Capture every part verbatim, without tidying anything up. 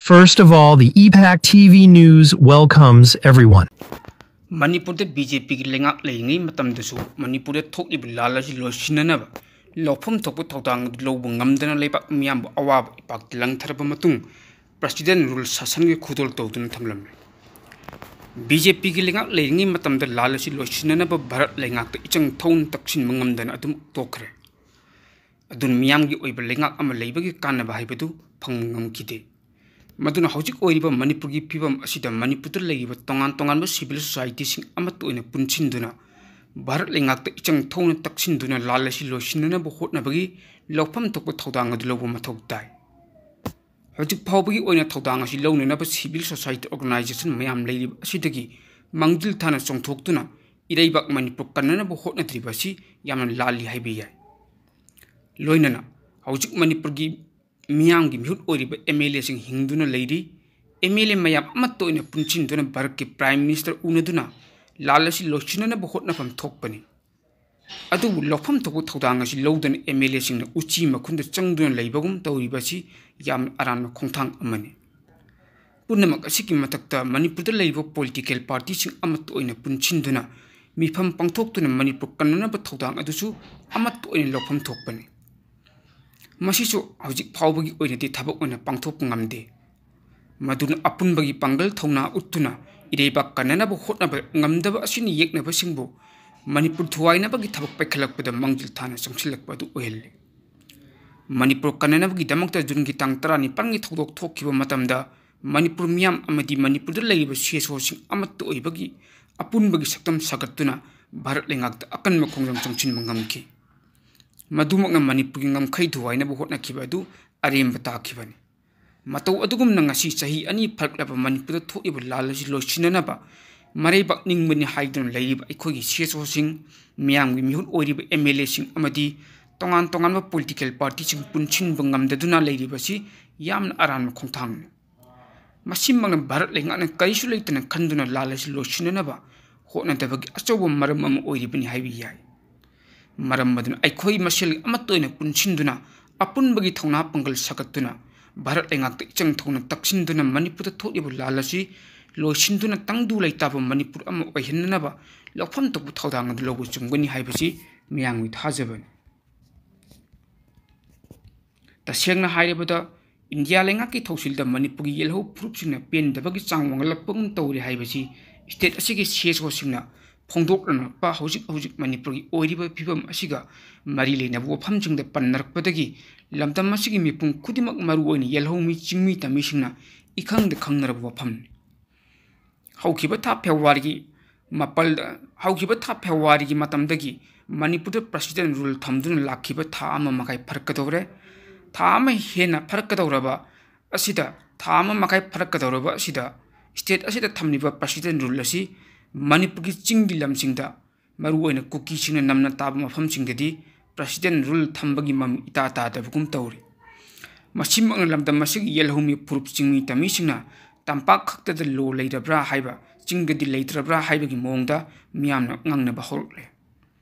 First of all, the E PAC T V News welcomes everyone. ꯃꯅꯤꯄꯨꯔꯗ B J ꯄꯤꯒꯤ ꯂꯩꯉꯥꯛ ꯂꯩꯔꯤꯉꯩ ꯃꯇꯝꯗꯁꯨ ꯃꯅꯤꯄꯨꯔꯗ ꯊꯣꯛꯂꯤꯕ ꯂꯥꯜ ꯑꯁꯤ ꯂꯣꯏꯁꯤꯟꯅꯅꯕ ꯂꯧꯐꯝ ꯊꯣꯛꯄ ꯊꯧꯗꯥꯡ ꯑꯗꯨ ꯂꯧꯕ ꯉꯝꯗꯅ ꯂꯩꯕꯥꯛ ꯃꯤꯌꯥꯝꯕꯨ ꯑꯋꯥꯕ ꯏꯄꯥꯛꯇ ꯂꯪꯊꯔꯕ ꯃꯇꯨꯡ ꯄ꯭ꯔꯁꯤꯗꯦꯟ ꯔꯨꯜ ꯁꯥꯁꯟꯒꯤ ꯈꯨꯗꯣꯜ ꯇꯧꯗꯨꯅ ꯊꯝꯂꯝꯃꯤ꯫ ꯕꯤ ꯖꯦ ꯄꯤꯒꯤ ꯂꯩꯉꯥꯛ ꯂꯩꯔꯤꯉꯩ ꯃꯇꯝꯗ ꯂꯥꯜ ꯑꯁꯤ ꯂꯣꯏꯁꯤꯟꯅꯅꯕ ꯚꯥꯔꯠ ꯂꯩꯉꯥꯛꯇ ꯏꯆꯪ ꯊꯧꯅ ꯇꯛꯁꯤꯟꯕ ꯉꯝꯗꯅ ꯑꯗꯨꯝ ꯇꯣꯛꯈ꯭ꯔꯦ꯫ ꯑꯗꯨꯅ ꯃꯤꯌꯥꯝꯒꯤ ꯑꯣꯏꯕ ꯂꯩꯉꯥꯛ ꯑꯃ ꯂꯩꯕꯒꯤ ꯀꯥꯟꯅꯕ ꯍꯥꯏꯕꯗꯨ ꯐꯪꯕ ꯉꯝꯈꯤꯗꯦ꯫ ꯃꯗꯨꯅ ꯍꯧꯖꯤꯛ ꯑꯣꯏꯔꯤꯕ ꯃꯅꯤꯄꯨꯔꯒꯤ ꯐꯤꯕꯝ ꯑꯁꯤꯗ ꯃꯅꯤꯄꯨꯔꯗ ꯂꯩꯔꯤꯕ ꯇꯣꯉꯥꯟ ꯇꯣꯉꯥꯟꯕ ꯁꯤꯚꯤꯜ ꯁꯣꯁꯥꯏꯇꯤꯁꯤꯡ ꯑꯃꯠꯇ ꯑꯣꯏꯅ ꯄꯨꯟꯁꯤꯟꯗꯨꯅ ꯚꯥꯔꯠ ꯂꯩꯉꯥꯛꯇ ꯏꯆꯪ ꯊꯧꯅ ꯇꯛꯁꯤꯟꯗꯨꯅ ꯂꯥꯜ ꯑꯁꯤ ꯂꯣꯏꯁꯤꯟꯅꯅꯕ ꯍꯣꯠꯅꯕꯒꯤ ꯂꯧꯐꯝ ꯊꯣꯛꯄ ꯊꯧꯗꯥꯡ ꯑꯗꯨ ꯂꯧꯕ ꯃꯊꯧ ꯇꯥꯏ꯫ ꯍꯧꯖꯤꯛ ꯐꯥꯎꯕꯒꯤ ꯑꯣꯏꯅ ꯊꯧꯗꯥꯡ ꯑꯁꯤ ꯂꯧꯅꯅꯕ ꯁꯤꯚꯤꯜ ꯁꯣꯁꯥꯏꯇꯤ ꯑꯣꯔꯒꯅꯥꯏꯖꯦꯁꯟ ꯃꯌꯥꯝ ꯂꯩꯔꯤꯕ ꯑꯁꯤꯗꯒꯤ ꯃꯥꯡꯖꯤꯜ ꯊꯥꯅ ꯆꯣꯡꯊꯣꯛꯇꯨꯅ ꯏꯔꯩꯕꯥꯛ ꯃꯅꯤꯄꯨꯔ ꯀꯟꯅꯅꯕ ꯍꯣꯠꯅꯗ꯭ꯔꯤꯕ ꯑꯁꯤ ꯌꯥꯝꯅ ꯂꯥꯜꯂꯤ ꯍꯥꯏꯕ ꯌꯥꯏ꯫ ꯂꯣꯏꯅꯅ ꯍꯧꯖꯤꯛ ꯃꯅꯤꯄꯨꯔꯒꯤ ꯃꯤꯌꯥꯝꯒꯤ ꯃꯤꯍꯨꯠ ꯑꯣꯏꯔꯤꯕ ꯑꯦꯝ ꯑꯦꯜ ꯑꯦꯁꯤꯡ ꯍꯤꯡꯗꯨꯅ ꯂꯩꯔꯤ꯫ ꯑꯦꯝ ꯑꯦꯜ ꯑꯦ ꯃꯌꯥꯝ ꯑꯃꯠꯇ ꯑꯣꯏꯅ ꯄꯨꯟꯁꯤꯟꯗꯨꯅ ꯚꯥꯔꯠꯀꯤ ꯄ꯭ꯔꯥꯏꯝ ꯃꯤꯅꯤꯁꯇꯔ ꯎꯅꯗꯨꯅ ꯂꯥꯜ ꯑꯁꯤ ꯂꯣꯏꯁꯤꯟꯅꯅꯕ ꯍꯣꯠꯅꯐꯝ ꯊꯣꯛꯄꯅꯤ꯫ ꯑꯗꯨꯕꯨ ꯂꯧꯐꯝ ꯊꯣꯛꯄ ꯊꯧꯗꯥꯡ ꯑꯁꯤ ꯂꯧꯗꯅ ꯑꯦꯝ ꯑꯦꯜ ꯑꯦꯁꯤꯡꯅ ꯎꯆꯤ ꯃꯈꯨꯟꯗ ꯆꯪꯗꯨꯅ ꯂꯩꯕꯒꯨꯝ ꯇꯧꯔꯤꯕ ꯑꯁꯤ ꯌꯥꯝꯅ ꯑꯔꯥꯟꯕ ꯈꯣꯡꯊꯥꯡ ꯑꯃꯅꯤ꯫ ꯄꯨꯝꯅꯃꯛ ꯑꯁꯤꯒꯤ ꯃꯊꯛꯇ ꯃꯅꯤꯄꯨꯔꯗ ꯂꯩꯔꯤꯕ ꯄꯣꯂꯤꯇꯤꯀꯦꯜ ꯄꯥꯔꯇꯤꯁꯤꯡ ꯑꯃꯠꯇ ꯑꯣꯏꯅ ꯄꯨꯟꯁꯤꯟꯗꯨꯅ ꯃꯤꯐꯝ ꯄꯥꯡꯊꯣꯛꯇꯨꯅ ꯃꯅꯤꯄꯨꯔ ꯀꯟꯅꯅꯕ ꯊꯧꯗꯥꯡ ꯑꯗꯨꯁꯨ ꯑꯃꯠꯇ ꯑꯣꯏꯅ ꯂꯧꯐꯝ ꯊꯣꯛꯄꯅꯤ꯫ ꯃꯁꯤꯁꯨ ꯍꯧꯖꯤꯛ ꯐꯥꯎꯕꯒꯤ ꯑꯣꯏꯅꯗꯤ ꯊꯕꯛ ꯑꯣꯏꯅ ꯄꯥꯡꯊꯣꯛꯄ ꯉꯝꯗꯦ꯫ ꯃꯗꯨꯅ ꯑꯄꯨꯟꯕꯒꯤ ꯄꯥꯡꯒꯜ ꯊꯧꯅꯥ ꯎꯠꯇꯨꯅ ꯏꯔꯩꯕꯥꯛ ꯀꯟꯅꯅꯕ ꯍꯣꯠꯅꯕ ꯉꯝꯗꯕ ꯑꯁꯤꯅ ꯌꯦꯛꯅꯕꯁꯤꯡꯕꯨ ꯃꯅꯤꯄꯨꯔ ꯊꯨꯒꯥꯏꯅꯕꯒꯤ ꯊꯕꯛ ꯄꯥꯏꯈꯠꯂꯛꯄꯗ ꯃꯥꯡꯖꯤꯜ ꯊꯥꯅ ꯆꯪꯁꯤꯜꯂꯛꯄ ꯑꯗꯨ ꯑꯣꯏꯍꯜꯂꯤ꯫ ꯃꯅꯤꯄꯨꯔ ꯀꯟꯅꯅꯕꯒꯤꯗꯃꯛꯇ ꯖꯨꯟꯒꯤ ꯇꯥꯡ ꯇꯔꯥꯅꯤꯄꯥꯟꯒꯤ ꯊꯧꯗꯣꯛ ꯊꯣꯛꯈꯤꯕ ꯃꯇꯝꯗ ꯃꯅꯤꯄꯨꯔ ꯃꯤꯌꯥꯝ ꯑꯃꯗꯤ ꯃꯅꯤꯄꯨꯔꯗ ꯂꯩꯔꯤꯕ ꯁꯤ ꯑꯦꯁ ꯑꯣꯁꯤꯡ ꯑꯃꯠꯇ ꯑꯣꯏꯕꯒꯤ ꯑꯄꯨꯟꯕꯒꯤ ꯁꯛꯇꯝ ꯁꯥꯒꯠꯇꯨꯅ ꯚꯥꯔꯠ ꯂꯩꯉꯥꯛꯇ ꯑꯀꯟꯕ ꯈꯣꯡꯖꯪ ꯆꯪꯁꯤꯟꯕ ꯉꯝꯈꯤ꯫ ꯃꯗꯨꯃꯛꯅ ꯃꯅꯤꯄꯨꯔꯒꯤ ꯉꯝꯈꯩ ꯊꯨꯒꯥꯏꯅꯕ ꯍꯣꯠꯅꯈꯤꯕ ꯑꯗꯨ ꯑꯔꯦꯝꯕ ꯇꯥꯈꯤꯕꯅꯤ꯫ ꯃꯇꯧ ꯑꯗꯨꯒꯨꯝꯅ ꯉꯁꯤ ꯆꯍꯤ ꯑꯅꯤ ꯐꯥꯔꯛꯂꯕ ꯃꯅꯤꯄꯨꯔꯗ ꯊꯣꯛꯂꯤꯕ ꯂꯥꯜ ꯑꯁꯤ ꯂꯣꯏꯁꯤꯟꯅꯅꯕ ꯃꯔꯩꯕꯥꯛ ꯅꯤꯡꯕꯅꯤ ꯍꯥꯏꯗꯨꯅ ꯂꯩꯔꯤꯕ ꯑꯩꯈꯣꯏꯒꯤ ꯁꯤ ꯑꯦꯁ ꯑꯣꯁꯤꯡ, ꯃꯤꯌꯥꯝꯒꯤ ꯃꯤꯍꯨꯠ ꯑꯣꯏꯔꯤꯕ ꯑꯦꯝ ꯑꯦꯜ ꯑꯦꯁꯤꯡ ꯑꯃꯗꯤ ꯇꯣꯉꯥꯟ ꯇꯣꯉꯥꯟꯕ ꯄꯣꯂꯤꯇꯤꯀꯦꯜ ꯄꯥꯔꯇꯤꯁꯤꯡ ꯄꯨꯟꯁꯤꯟꯕ ꯉꯝꯗꯗꯨꯅ ꯂꯩꯔꯤꯕꯁꯤ ꯌꯥꯝꯅ ꯑꯔꯥꯟꯕ ꯈꯣꯡꯊꯥꯡꯅꯤ꯫ ꯃꯁꯤꯃꯛꯅ ꯚꯥꯔꯠ ꯂꯩꯉꯥꯛꯅ ꯀꯔꯤꯁꯨ ꯂꯩꯇꯅ ꯈꯟꯗꯨꯅ ꯂꯥꯜ ꯑꯁꯤ ꯂꯣꯏꯁꯤꯟꯅꯅꯕ ꯍꯣꯠꯅꯗꯕꯒꯤ ꯑꯆꯧꯕ ꯃꯔꯝ ꯑꯃ ꯑꯣꯏꯔꯤꯕꯅꯤ ꯍꯥꯏꯕ ꯌꯥꯏ꯫ ꯃꯔꯝ ꯑꯗꯨꯅ ꯑꯩꯈꯣꯏ ꯃꯁꯦꯜ ꯑꯃꯠꯇ ꯑꯣꯏꯅ ꯄꯨꯟꯁꯤꯟꯗꯨꯅ ꯑꯄꯨꯟꯕꯒꯤ ꯊꯧꯅꯥ ꯄꯥꯡꯒꯜ ꯁꯥꯒꯠꯇꯨꯅ ꯚꯥꯔꯠ ꯂꯩꯉꯥꯛꯇ ꯏꯆꯪ ꯊꯧꯅ ꯇꯛꯁꯤꯟꯗꯨꯅ ꯃꯅꯤꯄꯨꯔꯗ ꯊꯣꯛꯂꯤꯕ ꯂꯥꯜ ꯑꯁꯤ ꯂꯣꯏꯁꯤꯟꯗꯨꯅ ꯇꯪꯗꯨ ꯂꯩꯇꯥꯕ ꯃꯅꯤꯄꯨꯔ ꯑꯃ ꯑꯣꯏꯍꯟꯅꯅꯕ ꯂꯧꯐꯝ ꯊꯣꯛꯄ ꯊꯧꯗꯥꯡ ꯑꯗꯨ ꯂꯧꯕ ꯆꯨꯝꯒꯅꯤ ꯍꯥꯏꯕꯁꯤ ꯃꯤꯌꯥꯝꯒꯤ ꯊꯥꯖꯕꯅꯤ꯫ ꯇꯁꯦꯡꯅ ꯍꯥꯏꯔꯕꯗ, ꯏꯟꯗꯤꯌꯥ ꯂꯩꯉꯥꯛꯀꯤ ꯊꯧꯁꯤꯜꯗ ꯃꯅꯤꯄꯨꯔꯒꯤ ꯌꯦꯜꯍꯧ ꯐꯨꯔꯨꯞꯁꯤꯡꯅ ꯄꯦꯟꯗꯕꯒꯤ ꯆꯥꯡ ꯋꯥꯡꯈꯠꯂꯛꯄꯒꯨꯝ ꯇꯧꯔꯤ ꯍꯥꯏꯕꯁꯤ ꯁ꯭ꯇꯦꯠ ꯑꯁꯤꯒꯤ ꯁꯤ ꯑꯦꯁ ꯑꯣꯁꯤꯡꯅ ꯐꯣꯡꯗꯣꯛꯂꯛꯄ ꯍꯧꯖꯤꯛ ꯍꯧꯖꯤꯛ ꯃꯅꯤꯄꯨꯔꯒꯤ ꯑꯣꯏꯔꯤꯕ ꯐꯤꯕꯝ ꯑꯁꯤꯒ ꯃꯔꯤ ꯂꯩꯅꯕ ꯋꯥꯐꯝꯁꯤꯡꯗ ꯄꯟꯅꯔꯛꯄꯗꯒꯤ ꯂꯝꯗꯝ ꯑꯁꯤꯒꯤ ꯃꯤꯄꯨꯝ ꯈꯨꯗꯤꯡꯃꯛ, ꯃꯔꯨꯑꯣꯏꯅ ꯌꯦꯜꯍꯧꯃꯤ ꯆꯤꯡꯃꯤ ꯇꯝꯃꯤꯁꯤꯡꯅ ꯏꯈꯪꯗ ꯈꯪꯅꯔꯕ ꯋꯥꯐꯝꯅꯤ꯫ ꯍꯧꯈꯤꯕ ꯊꯥ ꯐꯦꯕ꯭ꯔꯨꯋꯥꯔꯤꯒꯤ ꯃꯥꯄꯜꯗ, ꯍꯧꯈꯤꯕ ꯊꯥ ꯐꯦꯕ꯭ꯔꯨꯋꯥꯔꯤꯒꯤ ꯃꯇꯝꯗꯒꯤ ꯃꯅꯤꯄꯨꯔꯗ ꯄ꯭ꯔꯦꯁꯤꯗꯦꯟ ꯔꯨꯜ ꯊꯝꯗꯨꯅ ꯂꯥꯛꯈꯤꯕ ꯊꯥ ꯑꯃ ꯃꯈꯥꯏ ꯐꯥꯔꯛꯀꯗꯧꯔꯦ꯫ ꯊꯥ ꯑꯃ ꯍꯦꯟꯅ ꯐꯥꯔꯛꯀꯗꯧꯔꯕ ꯑꯁꯤꯗ, ꯊꯥ ꯑꯃ ꯃꯈꯥꯏ ꯐꯥꯔꯛꯀꯗꯧꯔꯕ ꯑꯁꯤꯗ ꯁ꯭ꯇꯦꯠ ꯑꯁꯤꯗ ꯊꯝꯂꯤꯕ ꯄ꯭ꯔꯦꯁꯤꯗꯦꯟ ꯔꯨꯜ ꯑꯁꯤ ꯃꯅꯤꯄꯨꯔꯒꯤ ꯆꯤꯡꯒꯤ ꯂꯝꯁꯤꯡꯗ, ꯃꯔꯨꯑꯣꯏꯅ ꯀꯨꯀꯤꯁꯤꯡꯅ ꯅꯝꯅ ꯇꯥꯕ ꯃꯐꯝꯁꯤꯡꯗꯗꯤ ꯄ꯭ꯔꯦꯁꯤꯗꯦꯟ ꯔꯨꯜ ꯊꯝꯕꯒꯤ ꯃꯃꯤ ꯏꯇꯥ ꯇꯥꯗꯕꯒꯨꯝ ꯇꯧꯔꯤ꯫ ꯃꯁꯤꯃꯛꯅ ꯂꯝꯗꯝ ꯑꯁꯤꯒꯤ ꯌꯦꯜꯍꯧꯃꯤ ꯐꯨꯔꯨꯞ ꯆꯤꯡꯃꯤ ꯇꯝꯃꯤꯁꯤꯡꯅ ꯇꯝꯄꯥꯛ ꯈꯛꯇꯗ ꯂꯣ ꯂꯩꯔꯕ꯭ꯔꯥ ꯍꯥꯏꯕ, ꯆꯤꯡꯗꯗꯤ ꯂꯩꯇ꯭ꯔꯕ꯭ꯔꯥ ꯍꯥꯏꯕꯒꯤ ꯃꯑꯣꯡꯗ ꯃꯤꯌꯥꯝꯅ ꯉꯥꯡꯅꯕ ꯍꯧꯔꯛꯂꯦ꯫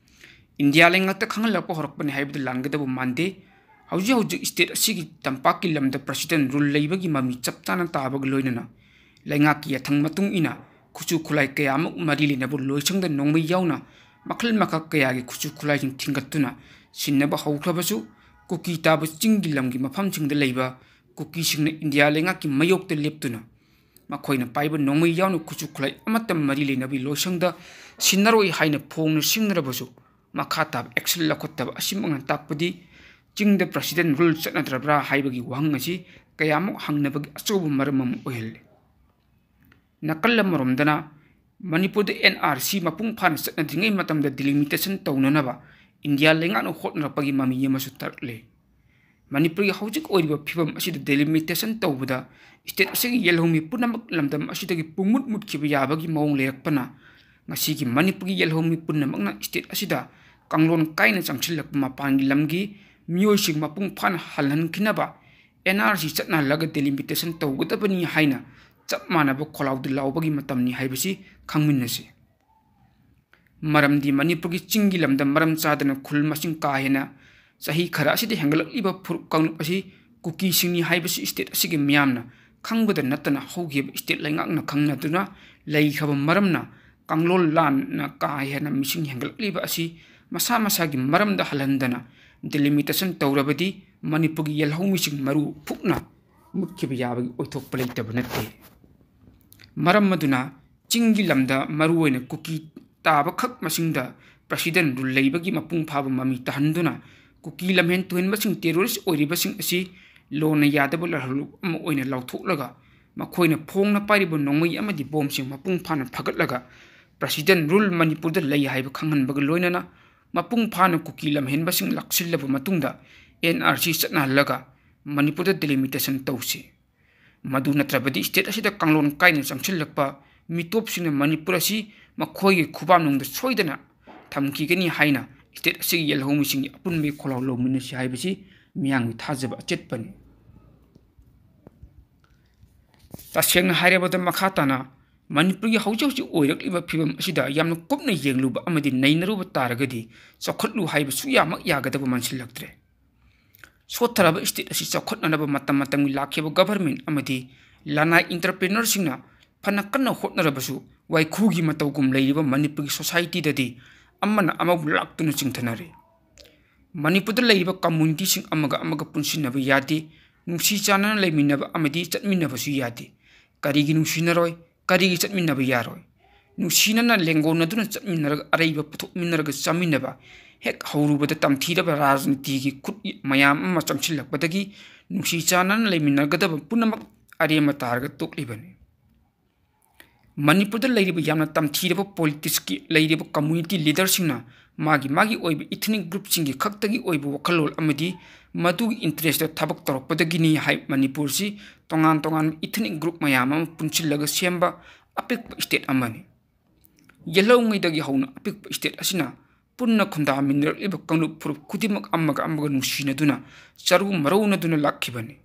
ꯏꯟꯗꯤꯌꯥ ꯂꯩꯉꯥꯛꯇ ꯈꯪꯍꯜꯂꯛꯄ ꯍꯧꯔꯛꯄꯅꯤ ꯍꯥꯏꯕꯗ ꯂꯥꯟꯒꯗꯕ ꯃꯥꯟꯗꯦ꯫ ꯍꯧꯖꯤꯛ ꯍꯧꯖꯤꯛ ꯁ꯭ꯇꯦꯠ ꯑꯁꯤꯒꯤ ꯇꯝꯄꯥꯛꯀꯤ ꯂꯝꯗ ꯄ꯭ꯔꯦꯁꯤꯗꯦꯟ ꯔꯨꯜ ꯂꯩꯕꯒꯤ ꯃꯃꯤ ꯆꯞ ꯆꯥꯅ ꯇꯥꯕꯒ ꯂꯣꯏꯅꯅ ꯂꯩꯉꯥꯛꯀꯤ ꯌꯥꯊꯪ ꯃꯇꯨꯡ ꯏꯟꯅ ꯈꯨꯠꯁꯨ ꯈꯨꯠꯂꯥꯏ ꯀꯌꯥꯃꯨꯛ ꯃꯔꯤ ꯂꯩꯅꯕ ꯂꯣꯏꯁꯪꯗ ꯅꯣꯡꯃꯩ ꯌꯥꯎꯅ ꯃꯈꯜ ꯃꯈꯥ ꯀꯌꯥꯒꯤ ꯈꯨꯠꯁꯨ ꯈꯨꯠꯂꯥꯏꯁꯤꯡ ꯊꯤꯟꯒꯠꯇꯨꯅ ꯁꯤꯟꯅꯕ ꯍꯧꯈ꯭ꯔꯕꯁꯨ, ꯀꯨꯀꯤ ꯇꯥꯕ ꯆꯤꯡꯒꯤ ꯂꯝꯒꯤ ꯃꯐꯝꯁꯤꯡꯗ ꯂꯩꯕ ꯀꯨꯀꯤꯁꯤꯡꯅ ꯏꯟꯗꯤꯌꯥ ꯂꯩꯉꯥꯛꯀꯤ ꯃꯥꯌꯣꯛꯇ ꯂꯦꯞꯇꯨꯅ ꯃꯈꯣꯏꯅ ꯄꯥꯏꯕ ꯅꯣꯡꯃꯩ ꯌꯥꯎꯅ ꯈꯨꯠꯁꯨ ꯈꯨꯠꯂꯥꯏ ꯑꯃꯠꯇ ꯃꯔꯤ ꯂꯩꯅꯕꯒꯤ ꯂꯣꯏꯁꯪꯗ ꯁꯤꯟꯅꯔꯣꯏ ꯍꯥꯏꯅ ꯐꯣꯡꯅ ꯁꯤꯡꯅꯔꯕꯁꯨ, ꯃꯈꯥ ꯇꯥꯕ ꯑꯦꯛꯁꯟ ꯂꯧꯈꯠꯇꯕ ꯑꯁꯤꯃꯛꯅ ꯇꯥꯛꯄꯗꯤ ꯆꯤꯡꯗ ꯄ꯭ꯔꯦꯁꯤꯗꯦꯟ ꯔꯨꯜ ꯆꯠꯅꯗ꯭ꯔꯕ꯭ꯔꯥ ꯍꯥꯏꯕꯒꯤ ꯋꯥꯍꯪ ꯑꯁꯤ ꯀꯌꯥꯃꯨꯛ ꯍꯪꯅꯕꯒꯤ ꯑꯆꯧꯕ ꯃꯔꯝ ꯑꯃ ꯑꯣꯏꯍꯜꯂꯤ꯫ ꯅꯥꯀꯜ ꯑꯃꯔꯣꯝꯗꯅ ꯃꯅꯤꯄꯨꯔꯗ ꯑꯦꯟ ꯑꯥꯔ ꯁꯤ ꯃꯄꯨꯡ ꯐꯥꯅ ꯆꯠꯅꯗ꯭ꯔꯤꯉꯩ ꯃꯇꯝꯗ ꯗꯤꯂꯤꯃꯤꯇꯦꯁꯟ ꯇꯧꯅꯅꯕ ꯏꯟꯗꯤꯌꯥ ꯂꯩꯉꯥꯛꯅ ꯍꯣꯠꯅꯔꯛꯄꯒꯤ ꯃꯃꯤ ꯑꯃꯁꯨ ꯇꯥꯔꯛꯂꯦ꯫ ꯃꯅꯤꯄꯨꯔꯒꯤ ꯍꯧꯖꯤꯛ ꯑꯣꯏꯔꯤꯕ ꯐꯤꯕꯝ ꯑꯁꯤꯗ ꯗꯤꯂꯤꯃꯤꯇꯦꯁꯟ ꯇꯧꯕꯗ ꯁ꯭ꯇꯦꯠ ꯑꯁꯤꯒꯤ ꯌꯦꯜꯍꯧꯃꯤ ꯄꯨꯝꯅꯃꯛ ꯂꯝꯗꯝ ꯑꯁꯤꯗꯒꯤ ꯄꯨꯡꯃꯨꯠ ꯃꯨꯠꯈꯤꯕ ꯌꯥꯕꯒꯤ ꯃꯑꯣꯡ ꯂꯩꯔꯛꯄꯅ ꯉꯁꯤꯒꯤ ꯃꯅꯤꯄꯨꯔꯒꯤ ꯌꯦꯜꯍꯧꯃꯤ ꯄꯨꯝꯅꯃꯛꯅ ꯁ꯭ꯇꯦꯠ ꯑꯁꯤꯗ ꯀꯥꯡꯂꯣꯟ ꯀꯥꯏꯅ ꯆꯪꯁꯤꯜꯂꯛꯄ ꯃꯄꯥꯟꯒꯤ ꯂꯝꯒꯤ ꯃꯤꯑꯣꯏꯁꯤꯡ ꯃꯄꯨꯡ ꯐꯥꯅ ꯍꯜꯍꯟꯈꯤꯅꯕ ꯑꯦꯟ ꯑꯥꯔ ꯁꯤ ꯆꯠꯅꯍꯜꯂꯒ ꯗꯤꯂꯤꯃꯤꯇꯦꯁꯟ ꯇꯧꯒꯗꯕꯅꯤ ꯍꯥꯏꯅ ꯆꯞ ꯃꯥꯟꯅꯕ ꯈꯣꯜꯂꯥꯎꯗ ꯂꯥꯎꯕꯒꯤ ꯃꯇꯝꯅꯤ ꯍꯥꯏꯕꯁꯤ ꯈꯪꯃꯤꯟꯅꯁꯤ꯫ ꯃꯔꯝꯗꯤ ꯃꯅꯤꯄꯨꯔꯒꯤ ꯆꯤꯡꯒꯤ ꯂꯝꯗ ꯃꯔꯝ ꯆꯥꯗꯅ ꯈꯨꯜ ꯃꯁꯤꯡ ꯀꯥ ꯍꯦꯟꯅ ꯆꯍꯤ ꯈꯔ ꯑꯁꯤꯗ ꯍꯦꯟꯒꯠꯂꯛꯂꯤꯕ ꯐꯨꯔꯨꯞ ꯀꯥꯡꯂꯨꯞ ꯑꯁꯤ ꯀꯨꯀꯤꯁꯤꯡꯅꯤ ꯍꯥꯏꯕꯁꯤ state ꯑꯁꯤꯒꯤ ꯃꯤꯌꯥꯝꯅ ꯈꯪꯕꯗ ꯅꯠꯇꯅ ꯍꯧꯈꯤꯕ state ꯂꯩꯉꯥꯛꯅ ꯈꯪꯅꯗꯨꯅ ꯂꯩꯈ꯭ꯔꯕ ꯃꯔꯝꯅ ꯀꯥꯡꯂꯣꯟ ꯂꯥꯟꯅ ꯀꯥ ꯍꯦꯟꯅ ꯃꯤꯁꯤꯡ ꯍꯦꯟꯒꯠꯂꯛꯂꯤꯕ ꯑꯁꯤ ꯃꯁꯥ ꯃꯁꯥꯒꯤ ꯃꯔꯝꯗ ꯍꯜꯍꯟꯗꯅ delimitation ꯇꯧꯔꯕꯗꯤ ꯃꯅꯤꯄꯨꯔꯒꯤ ꯌꯦꯜꯍꯧꯃꯤꯁꯤꯡ ꯃꯔꯨ ꯐꯨꯛꯅ ꯃꯨꯠꯈꯤꯕ ꯌꯥꯕꯒꯤ ꯑꯣꯏꯊꯣꯛꯄ ꯂꯩꯇꯕ ꯅꯠꯇꯦ꯫ ꯃꯔꯝ ꯑꯗꯨꯅ ꯆꯤꯡꯒꯤ ꯂꯝꯗ ꯃꯔꯨꯑꯣꯏꯅ ꯀꯨꯀꯤ ꯇꯥꯕꯈꯛ ꯃꯁꯤꯡꯗ President Rule ꯂꯩꯕꯒꯤ ꯃꯄꯨꯡ ꯐꯥꯕ ꯃꯃꯤ ꯇꯥꯍꯟꯗꯨꯅ ꯀꯨꯀꯤ ꯂꯝꯍꯦꯟ ꯇꯨꯍꯦꯟꯕꯁꯤꯡ terrorist ꯑꯣꯏꯔꯤꯕꯁꯤꯡ ꯑꯁꯤ ꯂꯣꯟꯅ ꯌꯥꯗꯕ ꯂꯥꯜꯍꯧꯂꯨꯞ ꯑꯃ ꯑꯣꯏꯅ ꯂꯥꯎꯊꯣꯛꯂꯒ ꯃꯈꯣꯏꯅ ꯐꯣꯡꯅ ꯄꯥꯏꯔꯤꯕ ꯅꯣꯡꯃꯩ ꯑꯃꯗꯤ ꯕꯣꯝꯁꯤꯡ ꯃꯄꯨꯡ ꯐꯥꯅ ꯐꯒꯠꯂꯒ President Rule ꯃꯅꯤꯄꯨꯔꯗ ꯂꯩ ꯍꯥꯏꯕ ꯈꯪꯍꯟꯕꯒ ꯂꯣꯏꯅꯅ ꯃꯄꯨꯡ ꯐꯥꯅ ꯀꯨꯀꯤ ꯂꯝꯍꯦꯟꯕꯁꯤꯡ ꯂꯥꯛꯁꯤꯜꯂꯕ ꯃꯇꯨꯡꯗ N R C ꯆꯠꯅꯍꯜꯂꯒ ꯃꯅꯤꯄꯨꯔꯗ delimitation ꯇꯧꯁꯤ꯫ ꯃꯗꯨ ꯅꯠꯇ꯭ꯔꯕꯗꯤ state ꯑꯁꯤꯗ ꯀꯥꯡꯂꯣꯟ ꯀꯥꯏꯅ ꯆꯪꯁꯤꯜꯂꯛꯄ ꯃꯤꯇꯣꯞꯁꯤꯡꯅ ꯃꯅꯤꯄꯨꯔ ꯑꯁꯤ ꯃꯈꯣꯏꯒꯤ ꯈꯨꯕꯥꯝꯅꯨꯡꯗ ꯁꯣꯏꯗꯅ ꯊꯝꯈꯤꯒꯅꯤ ꯍꯥꯏꯅ state ꯑꯁꯤꯒꯤ ꯌꯦꯜꯍꯧꯃꯤꯁꯤꯡꯒꯤ ꯑꯄꯨꯟꯕꯒꯤ ꯈꯣꯜꯂꯥꯎ ꯂꯧꯃꯤꯟꯅꯁꯤ ꯍꯥꯏꯕꯁꯤ ꯃꯤꯌꯥꯝꯒꯤ ꯊꯥꯖꯕ ꯑꯆꯦꯠꯄꯅꯤ꯫ ꯇꯁꯦꯡꯅ ꯍꯥꯏꯔꯕꯗ, ꯃꯈꯥ ꯇꯥꯅ ꯃꯅꯤꯄꯨꯔꯒꯤ ꯍꯧꯖꯤꯛ ꯍꯧꯖꯤꯛ ꯑꯣꯏꯔꯛꯂꯤꯕ ꯐꯤꯕꯝ ꯑꯁꯤꯗ ꯌꯥꯝꯅ ꯀꯨꯞꯅ ꯌꯦꯡꯂꯨꯕ ꯑꯃꯗꯤ ꯅꯩꯅꯔꯨꯕ ꯇꯥꯔꯒꯗꯤ ꯆꯥꯎꯈꯠꯂꯨ ꯍꯥꯏꯕ ꯁꯨꯛꯌꯥꯃꯛ ꯌꯥꯒꯗꯕ ꯃꯥꯟꯁꯤꯜꯂꯛꯇ꯭ꯔꯦ꯫ ꯁꯣꯠꯊꯔꯕ state ꯑꯁꯤ ꯆꯥꯎꯈꯠꯅꯅꯕ ꯃꯇꯝ ꯃꯇꯝꯒꯤ ꯂꯥꯛꯈꯤꯕ government ꯑꯃꯗꯤ ꯂꯅꯥꯏ entrepreneurꯁꯤꯡꯅ ꯐꯅ ꯀꯟꯅ ꯍꯣꯠꯅꯔꯕꯁꯨ ꯋꯥꯏꯈꯨꯒꯤ ꯃꯇꯧꯒꯨꯝ ꯂꯩꯔꯤꯕ ꯃꯅꯤꯄꯨꯔꯒꯤ societyꯗꯗꯤ ꯑꯃꯅ ꯑꯃꯕꯨ ꯂꯥꯛꯇꯨꯅ ꯆꯤꯡꯊꯅꯔꯦ꯫ ꯃꯅꯤꯄꯨꯔꯗ ꯂꯩꯔꯤꯕ communityꯁꯤꯡ ꯑꯃꯒ ꯑꯃꯒ ꯄꯨꯟꯁꯤꯟꯅꯕ ꯌꯥꯗꯦ, ꯅꯨꯡꯁꯤ ꯆꯥꯟꯅꯅ ꯂꯩꯃꯤꯟꯅꯕ ꯑꯃꯗꯤ ꯆꯠꯃꯤꯟꯅꯕꯁꯨ ꯌꯥꯗꯦ꯫ ꯀꯔꯤꯒꯤ ꯅꯨꯡꯁꯤꯅꯔꯣꯏ? ꯀꯔꯤꯒꯤ ꯆꯠꯃꯤꯟꯅꯕ ꯌꯥꯔꯣꯏ? ꯅꯨꯡꯁꯤꯅꯅ ꯂꯦꯡꯒꯣꯟꯅꯗꯨꯅ ꯆꯠꯃꯤꯟꯅꯔꯒ ꯑꯔꯩꯕ ꯄꯨꯊꯣꯛꯃꯤꯟꯅꯔꯒ ꯆꯥꯃꯤꯟꯅꯕ ꯍꯦꯛ ꯍꯧꯔꯨꯕꯗ ꯇꯝꯊꯤꯔꯕ ꯔꯥꯖꯅꯤꯇꯤꯒꯤ ꯈꯨꯠ ꯃꯌꯥꯝ ꯑꯃ ꯆꯪꯁꯤꯜꯂꯛꯄꯗꯒꯤ ꯅꯨꯡꯁꯤ ꯆꯥꯟꯅꯅ ꯂꯩꯃꯤꯟꯅꯒꯗꯕ ꯄꯨꯝꯅꯃꯛ ꯑꯔꯦꯝꯕ ꯇꯥꯔꯒ ꯇꯣꯛꯂꯤꯕꯅꯤ꯫ ꯃꯅꯤꯄꯨꯔꯗ ꯂꯩꯔꯤꯕ ꯌꯥꯝꯅ ꯇꯝꯊꯤꯔꯕ politicsꯀꯤ ꯂꯩꯔꯤꯕ community leaderꯁꯤꯡꯅ ꯃꯥꯒꯤ ꯃꯥꯒꯤ ꯑꯣꯏꯕ ethnic groupꯁꯤꯡꯒꯤ ꯈꯛꯇꯒꯤ ꯑꯣꯏꯕ ꯋꯥꯈꯜꯂꯣꯟ ꯑꯃꯗꯤ ꯃꯗꯨꯒꯤ interestꯇ ꯊꯕꯛ ꯇꯧꯔꯛꯄꯗꯒꯤꯅꯤ ꯍꯥꯏ꯫ ꯃꯅꯤꯄꯨꯔꯁꯤ ꯇꯣꯉꯥꯟ ꯇꯣꯉꯥꯟꯕ ethnic group ꯃꯌꯥꯝ ꯑꯃ ꯄꯨꯟꯁꯤꯜꯂꯒ ꯁꯦꯝꯕ ꯑꯄꯤꯛꯄ state ꯑꯃꯅꯤ꯫ ꯌꯦꯜꯍꯧꯉꯩꯗꯒꯤ ꯍꯧꯅ ꯑꯄꯤꯛꯄ state ꯑꯁꯤꯅ ꯄꯨꯟꯅ ꯈꯨꯟꯗꯥꯃꯤꯟꯅꯔꯛꯂꯤꯕ ꯀꯥꯡꯂꯨꯞ ꯐꯨꯔꯨꯞ ꯈꯨꯗꯤꯡꯃꯛ ꯑꯃꯒ ꯑꯃꯒ ꯅꯨꯡꯁꯤꯅꯗꯨꯅ ꯆꯔꯨ ꯃꯔꯧꯅꯗꯨꯅ ꯂꯥꯛꯈꯤꯕꯅꯤ꯫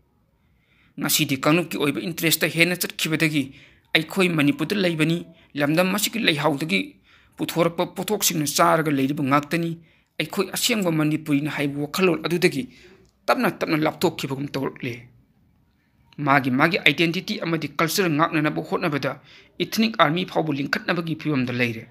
ꯉꯁꯤꯗꯤ ꯀꯥꯡꯂꯨꯞꯀꯤ ꯑꯣꯏꯕ interestꯇ ꯍꯦꯟꯅ ꯆꯠꯈꯤꯕꯗꯒꯤ ꯑꯩꯈꯣꯏ ꯃꯅꯤꯄꯨꯔꯗ ꯂꯩꯕꯅꯤ, ꯂꯝꯗꯝ ꯑꯁꯤꯒꯤ ꯂꯩꯍꯥꯎꯗꯒꯤ ꯄꯨꯊꯣꯔꯛꯄ ꯄꯣꯠꯊꯣꯛꯁꯤꯡꯅ ꯆꯥꯔꯒ ꯂꯩꯔꯤꯕ ꯉꯥꯛꯇꯅꯤ, ꯑꯩꯈꯣꯏ ꯑꯁꯦꯡꯕ ꯃꯅꯤꯄꯨꯔꯤꯅꯤ ꯍꯥꯏꯕ ꯋꯥꯈꯜꯂꯣꯟ ꯑꯗꯨꯗꯒꯤ ꯇꯞꯅ ꯇꯞꯅ ꯂꯥꯞꯊꯣꯛꯈꯤꯕꯒꯨꯝ ꯇꯧꯔꯛꯂꯦ꯫ ꯃꯥꯒꯤ ꯃꯥꯒꯤ identity ꯑꯃꯗꯤ culture ꯉꯥꯛꯅꯅꯕ ꯍꯣꯠꯅꯕꯗ ethnic army ꯐꯥꯎꯕ ꯂꯤꯡꯈꯠꯅꯕꯒꯤ ꯐꯤꯕꯝꯗ ꯂꯩꯔꯦ꯫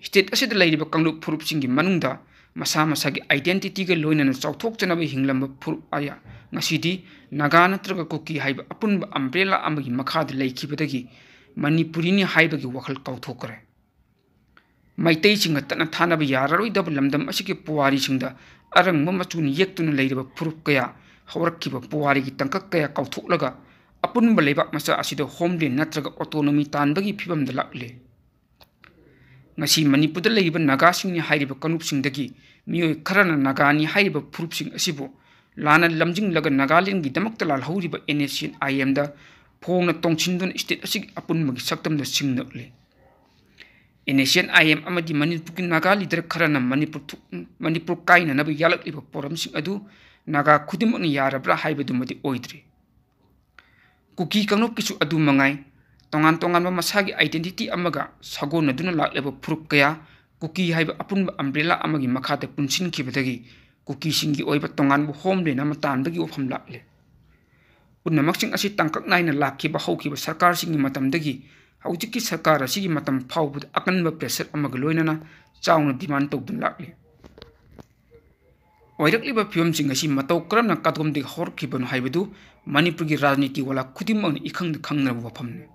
State ꯑꯁꯤꯗ ꯂꯩꯔꯤꯕ ꯀꯥꯡꯂꯨꯞ ꯐꯨꯔꯨꯞꯁꯤꯡꯒꯤ ꯃꯅꯨꯡꯗ ꯃꯁꯥ ꯃꯁꯥꯒꯤ identityꯒ ꯂꯣꯏꯅꯅ ꯆꯥꯎꯊꯣꯛꯆꯅꯕ ꯍꯤꯡꯂꯝꯕ ꯐꯨꯔꯨꯞ ꯀꯌꯥ ꯉꯁꯤꯗꯤ ꯅꯥꯒꯥ ꯅꯠꯇ꯭ꯔꯒ ꯀꯨꯀꯤ ꯍꯥꯏꯕ ꯑꯄꯨꯟꯕ umbrella ꯑꯃꯒꯤ ꯃꯈꯥꯗ ꯂꯩꯈꯤꯕꯗꯒꯤ ꯃꯅꯤꯄꯨꯔꯤꯅꯤ ꯍꯥꯏꯕꯒꯤ ꯋꯥꯈꯜ ꯀꯥꯎꯊꯣꯛꯈ꯭ꯔꯦ꯫ ꯃꯩꯇꯩꯁꯤꯡꯒ ꯇꯠꯅ ꯊꯥꯅꯕ ꯌꯥꯔꯔꯣꯏꯗꯕ ꯂꯝꯗꯝ ꯑꯁꯤꯒꯤ ꯄꯨꯋꯥꯔꯤꯁꯤꯡꯗ ꯑꯔꯪꯕ ꯃꯆꯨꯅ ꯌꯦꯛꯇꯨꯅ ꯂꯩꯔꯕ ꯐꯨꯔꯨꯞ ꯀꯌꯥ, ꯍꯧꯔꯛꯈꯤꯕ ꯄꯨꯋꯥꯔꯤꯒꯤ ꯇꯥꯡꯀꯛ ꯀꯌꯥ ꯀꯥꯎꯊꯣꯛꯂꯒ ꯑꯄꯨꯟꯕ ꯂꯩꯕꯥꯛ ꯃꯆꯥ ꯑꯁꯤꯗ homeland ꯅꯠꯇ꯭ꯔꯒ autonomy ꯇꯥꯟꯕꯒꯤ ꯐꯤꯕꯝꯗ ꯂꯥꯛꯂꯦ꯫ ꯉꯁꯤ ꯃꯅꯤꯄꯨꯔꯗ ꯂꯩꯔꯤꯕ ꯅꯥꯒꯥꯁꯤꯡꯅꯤ ꯍꯥꯏꯔꯤꯕ ꯀꯥꯡꯂꯨꯞꯁꯤꯡꯗꯒꯤ ꯃꯤꯑꯣꯏ ꯈꯔꯅ ꯅꯥꯒꯥꯅꯤ ꯍꯥꯏꯔꯤꯕ ꯐꯨꯔꯨꯞꯁꯤꯡ ꯑꯁꯤꯕꯨ ꯂꯥꯟꯅ ꯂꯝꯖꯤꯡꯂꯒ ꯅꯥꯒꯥꯂꯦꯟꯒꯤꯗꯃꯛꯇ ꯂꯥꯜꯍꯧꯔꯤꯕ NSCN-IMꯗ ꯐꯣꯡꯅ ꯇꯣꯡꯁꯤꯟꯗꯨꯅ state ꯑꯁꯤꯒꯤ ꯑꯄꯨꯟꯕꯒꯤ ꯁꯛꯇꯝꯗ ꯁꯤꯡꯅꯔꯛꯂꯤ꯫ NSCN-IM ꯑꯃꯗꯤ ꯃꯅꯤꯄꯨꯔꯒꯤ ꯅꯥꯒꯥ leader ꯈꯔꯅ ꯃꯅꯤꯄꯨꯔ ꯊꯨ-, ꯃꯅꯤꯄꯨꯔ ꯀꯥꯏꯅꯅꯕ ꯌꯥꯜꯂꯛꯂꯤꯕ ꯄꯣꯔꯝꯁꯤꯡ ꯑꯗꯨ ꯅꯥꯒꯥ ꯈꯨꯗꯤꯡꯃꯛꯅ ꯌꯥꯔꯕ꯭ꯔꯥ ꯍꯥꯏꯕꯗꯨꯃꯗꯤ ꯑꯣꯏꯗ꯭ꯔꯤ꯫ ꯀꯨꯀꯤ ꯀꯥꯡꯂꯨꯞꯀꯤꯁꯨ ꯑꯗꯨ ꯃꯉꯥꯏ꯫ ꯇꯣꯉꯥꯟ ꯇꯣꯉꯥꯟꯕ ꯃꯁꯥꯒꯤ identity ꯑꯃꯒ ꯁꯥꯒꯣꯟꯅꯗꯨꯅ ꯂꯥꯛꯂꯤꯕ ꯐꯨꯔꯨꯞ ꯀꯌꯥ, ꯀꯨꯀꯤ ꯍꯥꯏꯕ ꯑꯄꯨꯟꯕ umbrella ꯑꯃꯒꯤ ꯃꯈꯥꯗ ꯄꯨꯟꯁꯤꯟꯈꯤꯕꯗꯒꯤ ꯀꯨꯀꯤꯁꯤꯡꯒꯤ ꯑꯣꯏꯕ ꯇꯣꯉꯥꯟꯕ homeland ꯑꯃ ꯇꯥꯟꯕꯒꯤ ꯋꯥꯐꯝ ꯂꯥꯛꯂꯦ꯫ ꯄꯨꯝꯅꯃꯛꯁꯤꯡ ꯑꯁꯤ ꯇꯥꯡꯀꯛ ꯅꯥꯏꯅ ꯂꯥꯛꯈꯤꯕ ꯍꯧꯈꯤꯕ ꯁꯔꯀꯥꯔꯁꯤꯡꯒꯤ ꯃꯇꯝꯗꯒꯤ ꯍꯧꯖꯤꯛꯀꯤ ꯁꯔꯀꯥꯔ ꯑꯁꯤꯒꯤ ꯃꯇꯝ ꯐꯥꯎꯕꯗ ꯑꯀꯟꯕ pressure ꯑꯃꯒ ꯂꯣꯏꯅꯅ ꯆꯥꯎꯅ demand ꯇꯧꯗꯨꯅ ꯂꯥꯛꯂꯤ꯫ ꯑꯣꯏꯔꯛꯂꯤꯕ ꯐꯤꯕꯝꯁꯤꯡ ꯑꯁꯤ ꯃꯇꯧ ꯀꯔꯝꯅ ꯀꯗꯣꯝꯗꯒꯤ ꯍꯧꯔꯛꯈꯤꯕꯅꯣ ꯍꯥꯏꯕꯗꯨ ꯃꯅꯤꯄꯨꯔꯒꯤ ꯔꯥꯖꯅꯤꯇꯤ ꯋꯥꯂꯥ ꯈꯨꯗꯤꯡꯃꯛꯅ ꯏꯈꯪꯗ ꯈꯪꯅꯔꯕ ꯋꯥꯐꯝꯅꯤ꯫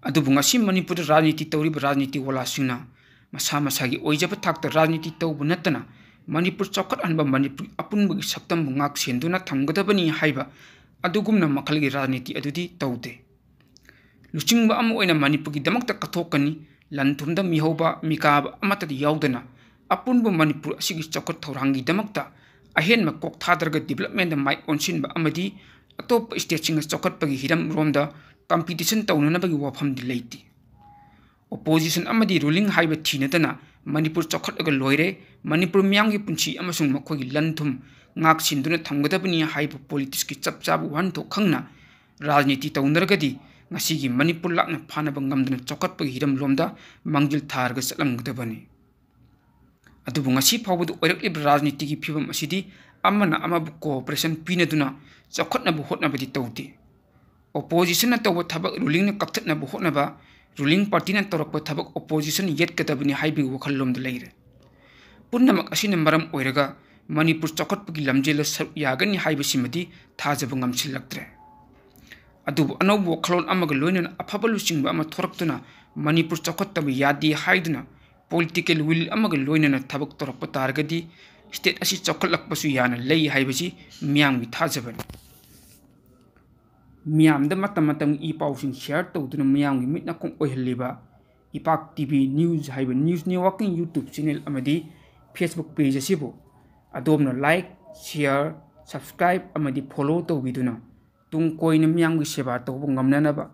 ꯑꯗꯨꯕꯨ ꯉꯁꯤ ꯃꯅꯤꯄꯨꯔꯗ ꯔꯥꯖꯅꯤꯇꯤ ꯇꯧꯔꯤꯕ ꯔꯥꯖꯅꯤꯇꯤ ꯋꯥꯂꯥꯁꯤꯡꯅ ꯃꯁꯥ ꯃꯁꯥꯒꯤ ꯑꯣꯏꯖꯕ ꯊꯥꯛꯇ ꯔꯥꯖꯅꯤꯇꯤ ꯇꯧꯕ ꯅꯠꯇꯅ ꯃꯅꯤꯄꯨꯔ ꯆꯥꯎꯈꯠꯍꯟꯕ, ꯃꯅꯤꯄꯨꯔꯒꯤ ꯑꯄꯨꯟꯕꯒꯤ ꯁꯛꯇꯝꯕꯨ ꯉꯥꯛ ꯁꯦꯟꯗꯨꯅ ꯊꯝꯒꯗꯕꯅꯤ ꯍꯥꯏꯕ ꯑꯗꯨꯒꯨꯝꯅ ꯃꯈꯜꯒꯤ ꯔꯥꯖꯅꯤꯇꯤ ꯑꯗꯨꯗꯤ ꯇꯧꯗꯦ꯫ ꯂꯨꯆꯤꯡꯕ ꯑꯃ ꯑꯣꯏꯅ ꯃꯅꯤꯄꯨꯔꯒꯤꯗꯃꯛꯇ ꯀꯠꯊꯣꯛꯀꯅꯤ, ꯂꯟ ꯊꯨꯝꯗ ꯃꯤꯍꯧꯕ ꯃꯤꯀꯥꯕ ꯑꯃꯠꯇꯗꯤ ꯌꯥꯎꯗꯅ ꯑꯄꯨꯟꯕ ꯃꯅꯤꯄꯨꯔ ꯑꯁꯤꯒꯤ ꯆꯥꯎꯈꯠ ꯊꯧꯔꯥꯡꯒꯤꯗꯃꯛꯇ ꯑꯍꯦꯟꯕ ꯀꯣꯛ ꯊꯥꯗꯔꯒ developmentꯗ ꯃꯥꯏ ꯑꯣꯟꯁꯤꯟꯕ ꯑꯃꯗꯤ ꯑꯇꯣꯞꯄ stateꯁꯤꯡꯒ ꯆꯥꯎꯈꯠꯄꯒꯤ ꯍꯤꯔꯝꯔꯣꯝꯗ competition ꯇꯧꯅꯅꯕꯒꯤ ꯋꯥꯐꯝꯗꯤ ꯂꯩꯇꯦ꯫ Opposition ꯑꯃꯗꯤ ruling ꯍꯥꯏꯕ ꯊꯤꯅꯗꯅ ꯃꯅꯤꯄꯨꯔ ꯆꯥꯎꯈꯠꯂꯒ ꯂꯣꯏꯔꯦ, ꯃꯅꯤꯄꯨꯔ ꯃꯤꯌꯥꯝꯒꯤ ꯄꯨꯟꯁꯤ ꯑꯃꯁꯨꯡ ꯃꯈꯣꯏꯒꯤ ꯂꯟ ꯊꯨꯝ ꯉꯥꯛ ꯁꯦꯟꯗꯨꯅ ꯊꯝꯒꯗꯕꯅꯤ ꯍꯥꯏꯕ politicsꯀꯤ ꯆꯞ ꯆꯥꯕ ꯋꯥꯍꯟꯊꯣꯛ ꯈꯪꯅ ꯔꯥꯖꯅꯤꯇꯤ ꯇꯧꯅꯔꯒꯗꯤ ꯉꯁꯤꯒꯤ ꯃꯅꯤꯄꯨꯔ ꯂꯥꯛꯅ ꯐꯥꯅꯕ ꯉꯝꯗꯅ ꯆꯥꯎꯈꯠꯄꯒꯤ ꯍꯤꯔꯝꯂꯣꯝꯗ ꯃꯥꯡꯖꯤꯜ ꯊꯥꯔꯒ ꯆꯠꯂꯝꯒꯗꯕꯅꯤ꯫ ꯑꯗꯨꯕꯨ ꯉꯁꯤ ꯐꯥꯎꯕꯗ ꯑꯣꯏꯔꯛꯂꯤꯕ ꯔꯥꯖꯅꯤꯇꯤꯒꯤ ꯐꯤꯕꯝ ꯑꯁꯤꯗꯤ ꯑꯃꯅ ꯑꯃꯕꯨ cooperation ꯄꯤꯅꯗꯨꯅ ꯆꯥꯎꯈꯠꯅꯕ ꯍꯣꯠꯅꯕꯗꯤ ꯇꯧꯗꯦ꯫ Oppositionꯅ ꯇꯧꯕ ꯊꯕꯛ rulingꯅ ꯀꯛꯊꯠꯅꯕ ꯍꯣꯠꯅꯕ, ruling partyꯅ ꯇꯧꯔꯛꯄ ꯊꯕꯛ opposition ꯌꯦꯠꯀꯗꯕꯅꯤ ꯍꯥꯏꯕꯒꯤ ꯋꯥꯈꯜꯂꯣꯝꯗ ꯂꯩꯔꯦ꯫ ꯄꯨꯝꯅꯃꯛ ꯑꯁꯤꯅ ꯃꯔꯝ ꯑꯣꯏꯔꯒ ꯃꯅꯤꯄꯨꯔ ꯆꯥꯎꯈꯠꯄꯒꯤ ꯂꯝꯖꯦꯜꯗ ꯁꯔꯨꯛ ꯌꯥꯒꯅꯤ ꯍꯥꯏꯕꯁꯤꯃꯗꯤ ꯊꯥꯖꯕ ꯉꯝꯁꯤꯜꯂꯛꯇ꯭ꯔꯦ꯫ ꯑꯗꯨꯕꯨ ꯑꯅꯧꯕ ꯋꯥꯈꯜꯂꯣꯟ ꯑꯃꯒ ꯂꯣꯏꯅꯅ ꯑꯐꯕ ꯂꯨꯆꯤꯡꯕ ꯑꯃ ꯊꯣꯔꯛꯇꯨꯅ ꯃꯅꯤꯄꯨꯔ ꯆꯥꯎꯈꯠꯇꯕ ꯌꯥꯗꯦ ꯍꯥꯏꯗꯨꯅ political will ꯑꯃꯒ ꯂꯣꯏꯅꯅ ꯊꯕꯛ ꯇꯧꯔꯛꯄ ꯇꯥꯔꯒꯗꯤ state ꯑꯁꯤ ꯆꯥꯎꯈꯠꯂꯛꯄꯁꯨ ꯌꯥꯅ ꯂꯩ ꯍꯥꯏꯕꯁꯤ ꯃꯤꯌꯥꯝꯒꯤ ꯊꯥꯖꯕꯅꯤ꯫ ꯃꯤꯌꯥꯝꯗ ꯃꯇꯝ ꯃꯇꯝꯒꯤ ꯏ ꯄꯥꯎꯁꯤꯡ share ꯇꯧꯗꯨꯅ ꯃꯤꯌꯥꯝꯒꯤ ꯃꯤꯠ ꯅꯥꯀꯣꯡ ꯑꯣꯏꯍꯜꯂꯤꯕ ꯏꯄꯥꯛ ꯇꯤ ꯚꯤ news ꯍꯥꯏꯕ news networking YouTube channel ꯑꯃꯗꯤ Facebook page ꯑꯁꯤꯕꯨ ꯑꯗꯣꯝꯅ like, share, subscribe ꯑꯃꯗꯤ follow ꯇꯧꯕꯤꯗꯨꯅ ꯇꯨꯡ ꯀꯣꯏꯅ ꯃꯤꯌꯥꯝꯒꯤ ꯁꯦꯕꯥ ꯇꯧꯕ ꯉꯝꯅꯅꯕ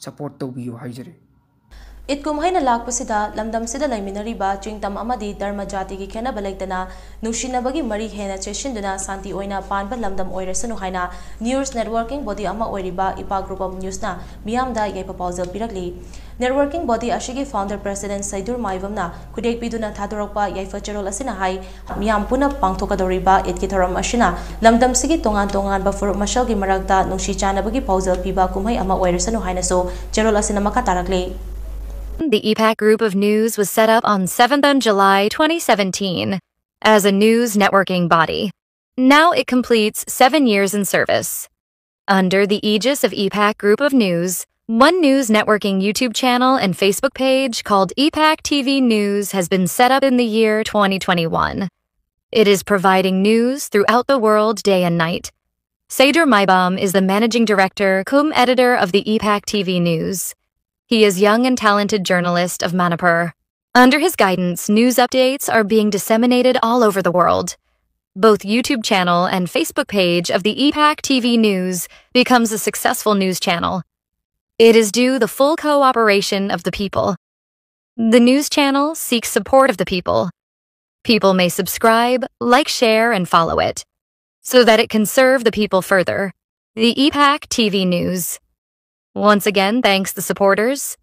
support ꯇꯧꯕꯤꯌꯨ ꯍꯥꯏꯖꯔꯤ꯫ ꯏꯗ ꯀꯨꯝꯍꯩꯅ ꯂꯥꯛꯄꯁꯤꯗ ꯂꯝꯗꯝꯁꯤꯗ ꯂꯩꯃꯤꯟꯅꯔꯤꯕ ꯆꯤꯡꯇꯝ ꯑꯃꯗꯤ ꯙꯔꯃ ꯖꯥꯇꯤꯒꯤ ꯈꯦꯠꯅꯕ ꯂꯩꯇꯅ ꯅꯨꯡꯁꯤꯅꯕꯒꯤ ꯃꯔꯤ ꯍꯦꯟꯅ ꯆꯦꯠꯁꯤꯟꯗꯨꯅ ꯁꯥꯟꯇꯤ ꯑꯣꯏꯅ ꯄꯥꯟꯕ ꯂꯝꯗꯝ ꯑꯣꯏꯔꯁꯅꯨ ꯍꯥꯏꯅ news networking body ꯑꯃ ꯑꯣꯏꯔꯤꯕ ꯏꯄꯥꯛ group of newsꯅ ꯃꯤꯌꯥꯝꯗ ꯌꯥꯏꯐ ꯄꯥꯎꯖꯦꯜ ꯄꯤꯔꯛꯂꯤ꯫ Networking body ꯑꯁꯤꯒꯤ founder president ꯁꯩꯗꯨꯔ ꯃꯥꯏꯕꯝꯅ ꯈꯨꯗꯦꯛ ꯄꯤꯗꯨꯅ ꯊꯥꯗꯣꯔꯛꯄ ꯌꯥꯏꯐ ꯆꯦꯔꯣꯜ ꯑꯁꯤꯅ ꯍꯥꯏ, ꯃꯤꯌꯥꯝ ꯄꯨꯟꯅ ꯄꯥꯡꯊꯣꯛꯀꯗꯧꯔꯤꯕ ꯏꯗꯀꯤ ꯊꯧꯔꯝ ꯑꯁꯤꯅ ꯂꯝꯗꯝꯁꯤꯒꯤ ꯇꯣꯉꯥꯟ ꯇꯣꯉꯥꯟꯕ ꯐꯨꯔꯨꯞ ꯃꯁꯦꯜꯒꯤ ꯃꯔꯛꯇ ꯅꯨꯡꯁꯤ ꯆꯥꯟꯅꯕꯒꯤ ꯄꯥꯎꯖꯦꯜ ꯄꯤꯕ ꯀꯨꯝꯍꯩ ꯑꯃ ꯑꯣꯏꯔꯁꯅꯨ ꯍꯥꯏꯅꯁꯨ ꯆꯦꯔꯣꯜ ꯑꯁꯤꯅ ꯃꯈꯥ ꯇꯥꯔꯛꯂꯤ꯫ The EPAC Group of News was set up on seventh of July twenty seventeen as a news networking body. Now it completes seven years in service. Under the aegis of EPAC Group of News, One News Networking YouTube channel and Facebook page called EPAC T V News has been set up in the year twenty twenty-one. It is providing news throughout the world day and night. Seydur Maibam is the managing director cum editor of the EPAC T V News. He is young and talented journalist of Manipur. Under his guidance, news updates are being disseminated all over the world. Both YouTube channel and Facebook page of the EPAC T V News becomes a successful news channel. It is due the full cooperation of the people. The news channel seeks support of the people. People may subscribe, like, share, and follow it so that it can serve the people further. The EPAC T V News. Once again, thanks the supporters.